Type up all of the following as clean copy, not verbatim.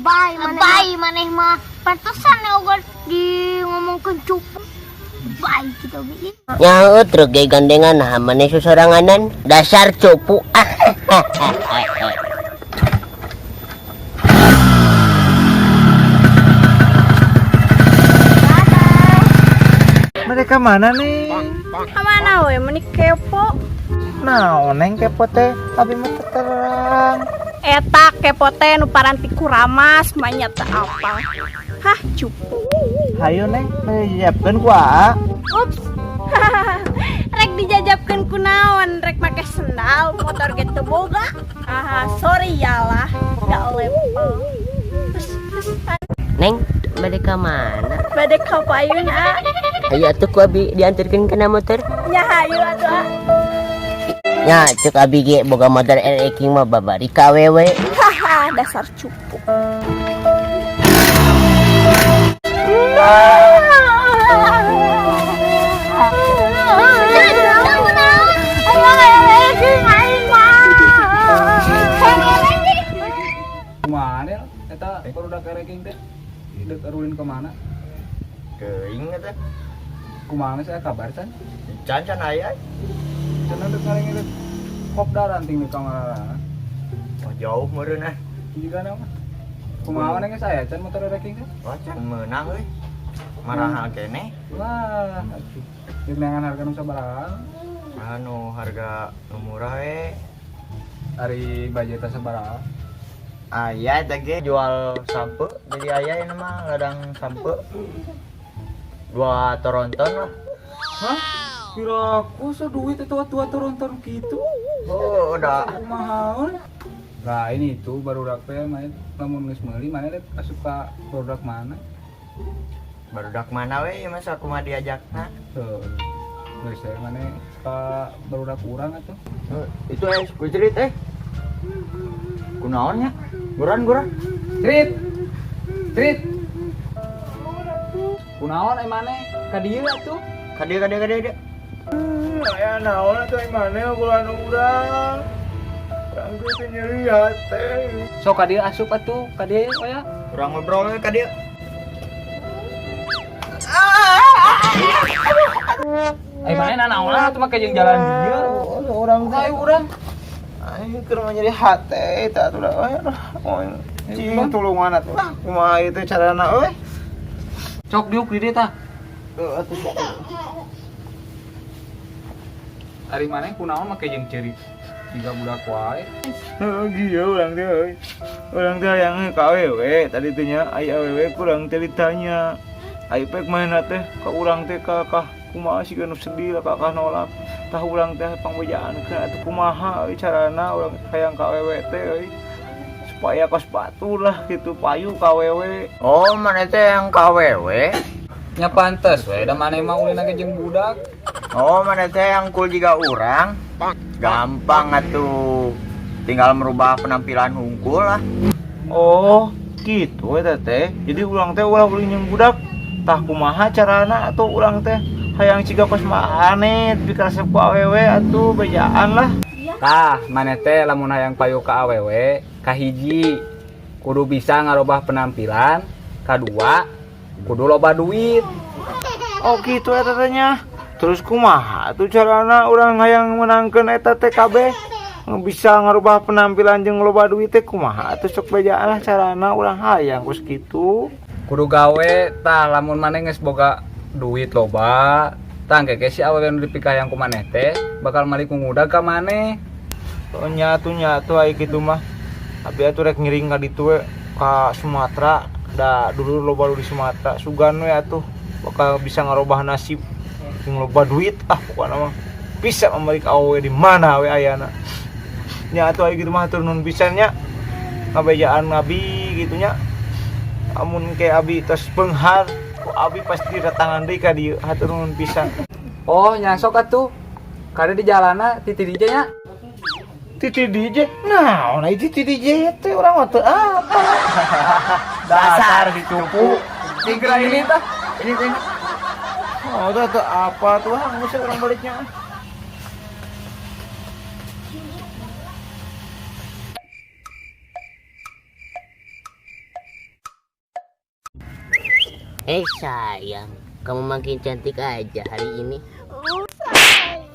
Lebay maneh. Lebay maneh mah. Pantesan ya ogan di ngomongkeun cupu. Lebay kitu ge. Nya truk ge gandengan nah maneh sosoranganan dasar cupu. Ah. Mereka mana nih? Kemana we? Meni kepo. Nah, neng kepo teh, abi mah terang. Eta kepo teh nu paranti kuramas, manya teu apal. Hah, cupu. Hayo neng, dijajapkeun ku aa. Ups. Rek dijajapkeun ku naon? Rek make sendal, motor ge teu boga. Ah, sorry ya lah, gak level. Terus, terus, Neng, bade ka mana? Bade ka payun, ah. Ayo atuh ku abi diantarkeun kana motor. Nya hayu atuh, ah. Nya cek abi ge boga motor RX King mah babari ka awewe. Haha, dasar cupu. Mana eta barudak RX King teh? Deuk arulin ke mana? Teuing eta. Kumaha saya kabar can? Can can aya. Cenah deuk ngareng kop daranting di kamar. Oh, jauh meureun ah. Jiga nama. Kumaha maneh geus aya can motor RX King teh? Wah, can meunang euy. Marahal keneh. Wah, atuh. Jeung neangan harga nu sabaraha? Anu harga nu murah we. Ari budgetna sabaraha? Aya eta ge jual sampe, jadi aya ieu mah ladang sampe. 2 toronton lah. Hah? Kira aku so duit itu 2 toronton gitu. Oh, udah. Kumaha? Nah, ini tuh barudak teh main lamun geus meuli mana rek asup ka barudak mana? Barudak mana we masa kumaha diajakna? Tuh. Geus teh mana ka barudak urang atuh. Itu ku cerit eh. Kunaon nya? Guran guran. Cerit. Cerit. Kunaon ai maneh? Ka dieu atuh. Ka dieu ka dieu ka dieu. Aya naon atuh ai maneh obrolan urang. Urang teh nyeri hate. Sok ka dieu asup atuh, ka dieu oya. Urang ngobrol we ka dieu. Ai maneh nanaon atuh make jeung jalan dieu. Urang teh Ayo urang. Aing keur mah nyeri hate eta atuh lah. Aduh, cing tulungan atuh lah. Kumaha ieu teh carana euy? Sok diuk di dieu tah. Heuh atuh sok. Ari maneh kunaon make jeung ceurik tiga budak wae. Heuh gieu urang teh euy. Urang teh hayang ka awewe tadi teh nya, ai awewe kurang teh ditanya. Ai pek manehna teh ka urang teh ka kumaha sih nu sedih lah ka nolak. Tah urang teh pangbejaankeun atuh kumaha euy carana urang hayang ka awewe teh euy. Supaya kos batur lah gitu payu ka awewe. Oh, maneh teh yang ka awewe? Nya pantes we da maneh mah ulin ge jeung budak. Oh, maneh teh yang kul jiga urang. Gampang atuh. Tinggal merubah penampilan hungkul lah. Oh, gitu eta teh. Jadi urang teh ulah ulin jeung budak. Tah kumaha carana atuh urang teh hayang ciga kos maneh pikaresep ku awewe atuh bejaan lah. Tah, maneh teh lamun hayang payu ka awewe, kahiji kudu bisa ngarobah penampilan, kadua kudu loba duit. Oh gitu eta teh nya. Terus kumaha atuh carana urang hayang menangkeun eta teh kabeh? Bisa ngarubah penampilan jeung loba duit teh kumaha atuh sok bejaan lah carana urang hayang kos kitu. Kudu gawe tah lamun maneh geus boga duit loba, tah engke si awewe nu dipikahayang ku maneh teh bakal malik ngudag ka maneh. Oh nya atuh ai kitu mah. Abi atuh rek ngiring ka ditu we ka Sumatera, da dulu loba di Sumatera, sugan we atuh bakal bisa ngarobah nasib jeung loba duit ah pokona mah bisa membalik awewe di mana we ayana. Nya atuh ai kitu mah hatur nuhun pisan nya. Ngabejaan abi kitu nya. Amun ke abi tos beunghar, ku abi pasti datangan deui ka dieu, hatur nuhun pisan. Oh, nya sok atuh. Kade di jalana titi DJ nya. Titi DJ? Naon ai titi DJ teh urang mah teu apa. Dasar dicupu. Tigra ini tah. Ini ini. Oh, teh teu apa tuh, ah, geus urang baliknya. Eh sayang, kamu makin cantik aja hari ini. Oh, sayang.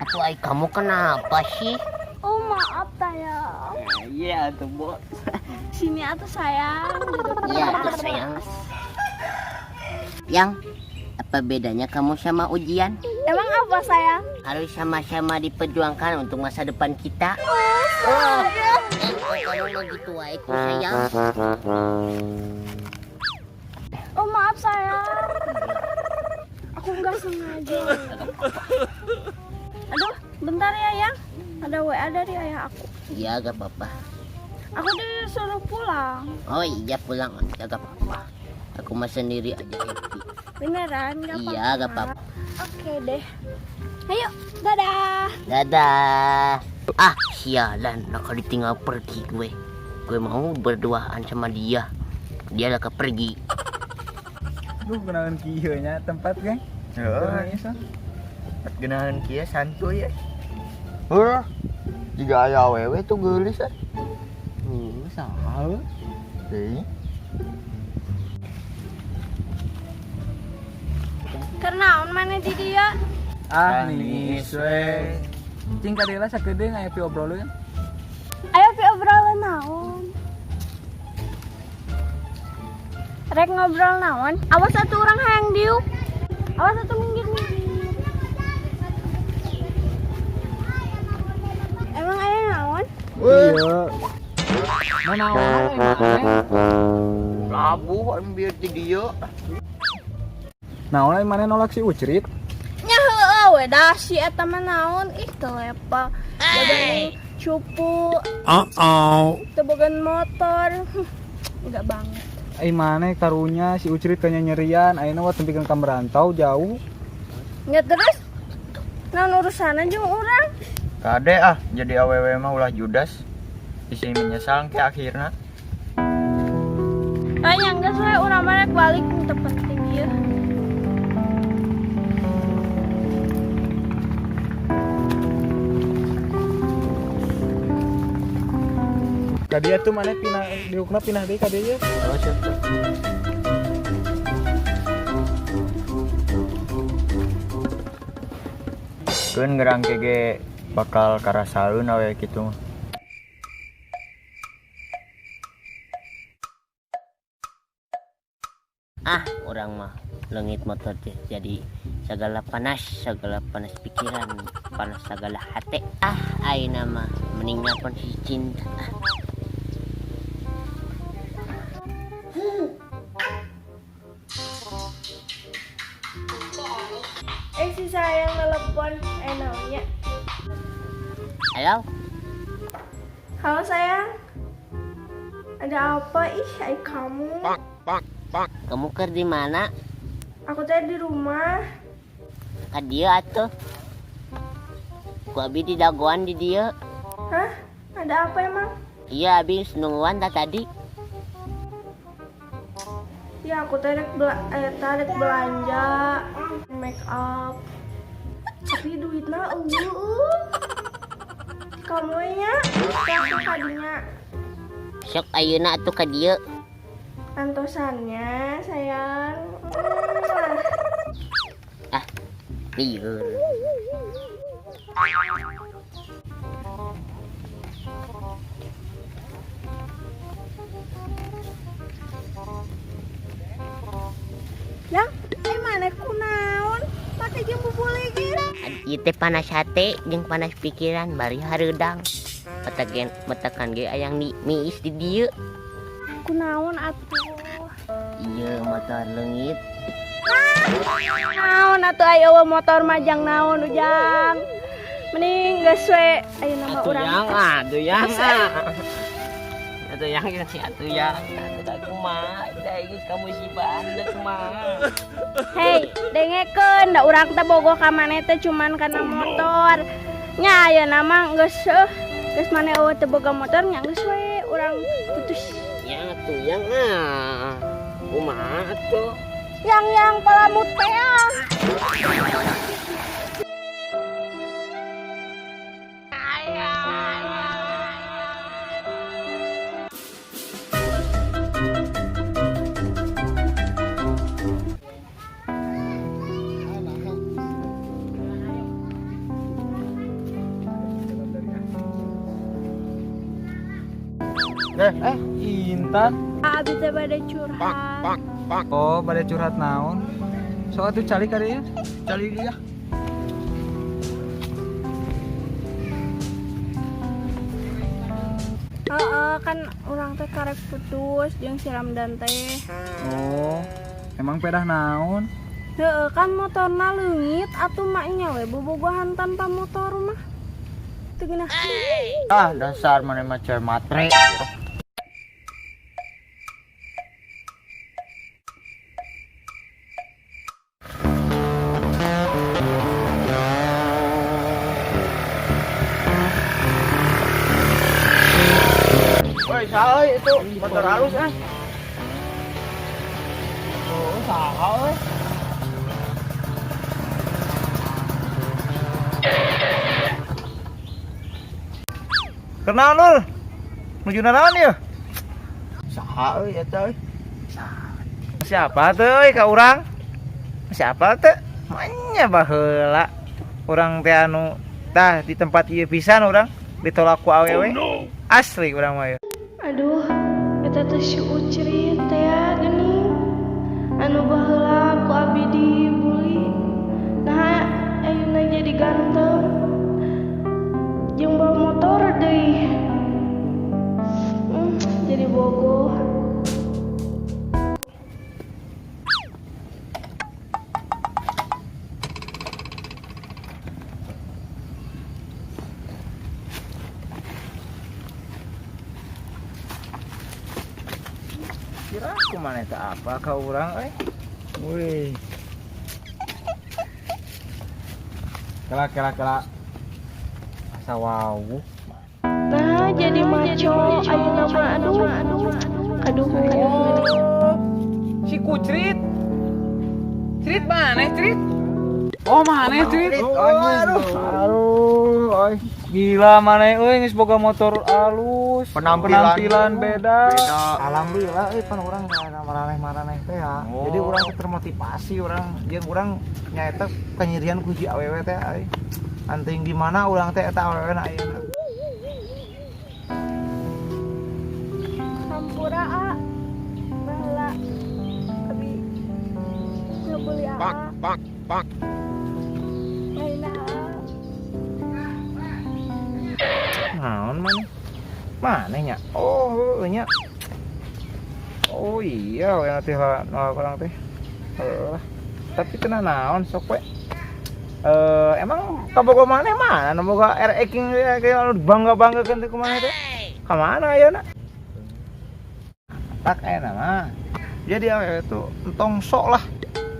Atau ay kamu kenapa sih? Oh, maaf sayang. Iya tuh, Bos. Sini atuh sayang. Iya tuh sayang. Yang apa bedanya kamu sama ujian? Emang apa sayang? Harus sama-sama diperjuangkan untuk masa depan kita. Oh, sayang. Eh, kok kamu mah gitu wae ku sayang. Oh, maaf sayang. Aku nggak sengaja. Aduh, bentar ya, Yang. Ada WA dari ayah aku. Iya, gak apa-apa. Aku disuruh pulang. Oh iya pulang aja gak apa-apa. Aku mah sendiri aja happy. Beneran nggak apa-apa? Iya, gak apa-apa. Oke deh. Ayo, dadah. Dadah. Ah, sialan, lah kalau ditinggal pergi gue. Gue mau berduaan sama dia. Dia lah pergi. Duh, kenalan kieu nya tempat, geng. Heeh. Heeh. Genahan kieu santuy ya. Heuh. Jiga aya awewe tuh geulis eh. Saha? Deui. Kenaon mana di dia? Ah, nih we. Cing kadela sakedeung aya pi obroleun. Ayo pi obrolan naon? Rek ngobrol naon? Awas satu orang hayang diuk. Awas satu minggir-minggir. Emang aya naon? Iya. Mau naon ai maneh? Labuh ambil di dieu. Naon ai maneh nolak si Ucrit? Nya heueuh we dah si eta mah naon ih teu lepa. Jadi cupu. Teu boga motor. Enggak banget. Ai maneh karunya si Ucrit kanya nyerian, ayeuna wa tempikeun ka merantau jauh. Nya terus naon urusanna jeung urang? Kade ah, jadi awewe mah ulah judas. Isi menyesal ke akhirna. Ah, yang geus we urang mah rek balik teu penting ieu. Ka dia tuh maneh pindah diukna pindah deui ka dieu. Oh, siap. Keun gerang kege bakal karasaeun awe kitu mah. Ah, orang mah leungit motor teh jadi segala panas pikiran, panas segala hati. Ah, ayeuna mah mending nelpon si cinta. Ah. Si sayang telepon, naonnya? Halo? Halo sayang. Ada apa ih, ai kamu? Kamu keur di mana? Aku teh di rumah. Ka dieu atuh. Ku abi di dagoan di dieu. Hah? Ada apa emang? Iya, abi nungguan dah tadi. Ya aku teh rek tarik belanja, make up. Tapi duitna eueuh. Kamu nya, sok kadinya. Sok ayeuna atuh ka dieu. Antosannya sayang. Ah, lieur. Yang, mana kunaon? Pake jeung bubuli ge. Ieu teh panas hate jeung panas pikiran bari hareudang. Matakan matakan ge ayang miis di dieu. Kunaon atuh? Iya, motor leungit. Naon atuh aya eueuh motor majang naon ujang. Mending geus we ayeuna mah urang. Atuh yang ah. Atuh yang si atuh yang. Atuh kumaha, da geus kamu si bandek kumaha. Hei, dengekeun da urang teh bogoh ka maneh teh cuman kana motor. Nya ayeuna mah geus geus maneh eueuh teu boga motor nya geus we urang putus. Yang atuh yang ah. Kumaha atuh? Yang palamut teh ah. Eh, Intan. Abi teh bade curhat. Oh, bade curhat naon? Sok atuh calik ka dieu. Calik dia. Heeh, kan urang teh karek putus jeung si Ramdan teh. Oh, emang pedah naon? Heeh, kan motorna leungit atuh maknya we bobogohan tanpa motor mah. Teu geunah. Ah, dasar maneh mah cewek matre. Woi, saha euy itu motor halus ah. Oh, saha euy. Kenal Nur. Nuju naon ieu? Saha euy eta euy? Siapa tuh euy ka urang? Siapa tuh? Manya baheula. Urang teh anu tah di tempat ieu pisan urang ditolak ku awewe. Asli urang mah ieu. Aduh, eta teh si Ucrit teh ya geuning. Anu baheula ku abi dibully. Nah, ayeuna jadi ganteng. Jeung bawa motor deui. Jadi bogoh. Kira aku mana teh apa ka urang euy? Wih. Kela kela kela. Asa wau. Nah, jadi maco ayeuna mah aduh. Aduh, aduh. Si Kucrit. Crit mana, Crit? Oh, mana, Crit? Oh, aduh. Aduh, oi. Gila mana euy geus boga motor alus, Penampilan beda. Beda. Alhamdulillah euy pan urang kana maraneh-maraneh teh ya. Oh. Jadi urang teh termotivasi urang jeung urang nyaeta kanyirian ku hiji awewe teh euy. Anting di mana urang teh eta awewe na ayeuna. Hampura a. Baheula abi ngebeli a. Ayeuna a. Naon maneh? Maneh nya? Oh, heueuh nya. Oh iya, we teh nolak urang teh. Heueuh lah. Tapi teu naon sok we. Emang kabogo maneh mana nu boga RX King kayak anu bangga-banggakeun teh kumaha teh? Ka mana ayeuna? Tak ayeuna mah. Jadi awewe tuh entong sok lah,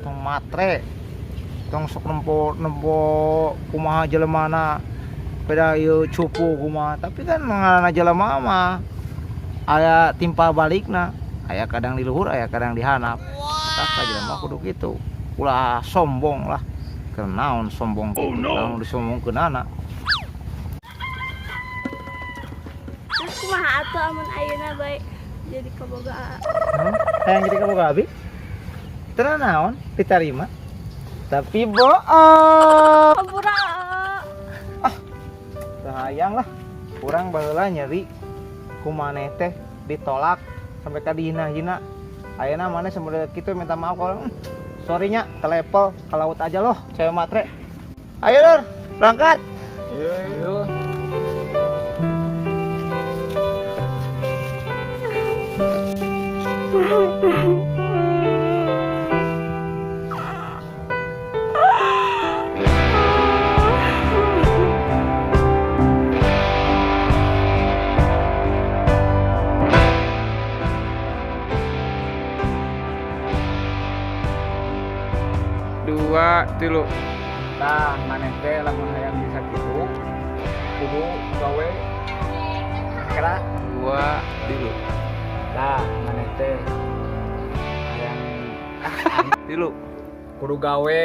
entong matre. Entong sok nempo kumaha jelemana. Beda ieu cupu kumaha, tapi kan ngaranna jelema mah aya timpal balikna, aya kadang di luhur, aya kadang di handap. Tah ka jelema kudu kitu. Ulah sombong lah. Kenaon sombong kitu, lamun disombongkeunana. Terus kumaha atuh amun ayeuna bae jadi kaboga a. Hah? Hayang jadi kaboga abi? Teu naon ditarima. Tapi bohong. Hampura a. Sayang lah, kurang baheula nyeri ku maneh teh ditolak sampai ka dihina-hina. Ayeuna maneh sampe kitu minta maaf ka urang. Sorry nya, telepel ke laut aja loh, cewek matre. Ayo Lur, berangkat. Yo. Dua, tilu. Tah, maneh teh lamun hayang bisa kitu kudu gawe kera. Dua, tilu. Tah, maneh teh hayang tilu kudu gawe.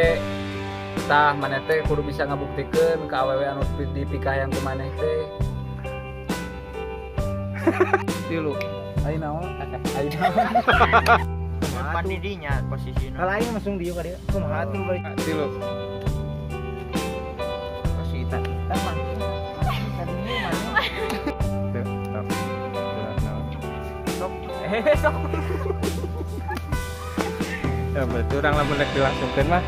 Tah, maneh teh kudu bisa ngabuktikeun ka awewe anu dipikahayang ku maneh teh. Tilu. Ayo naon? Ayo naon? Pan di dinya posisina. Kalau aing langsung dieu ka dieu. Kumaha atuh balik. Tilu. Oh, si Ita. Ita mah. Tadinya mana? Teu, teu. Besok. Ya, berarti urang lamun rek dilangsungkeun mah.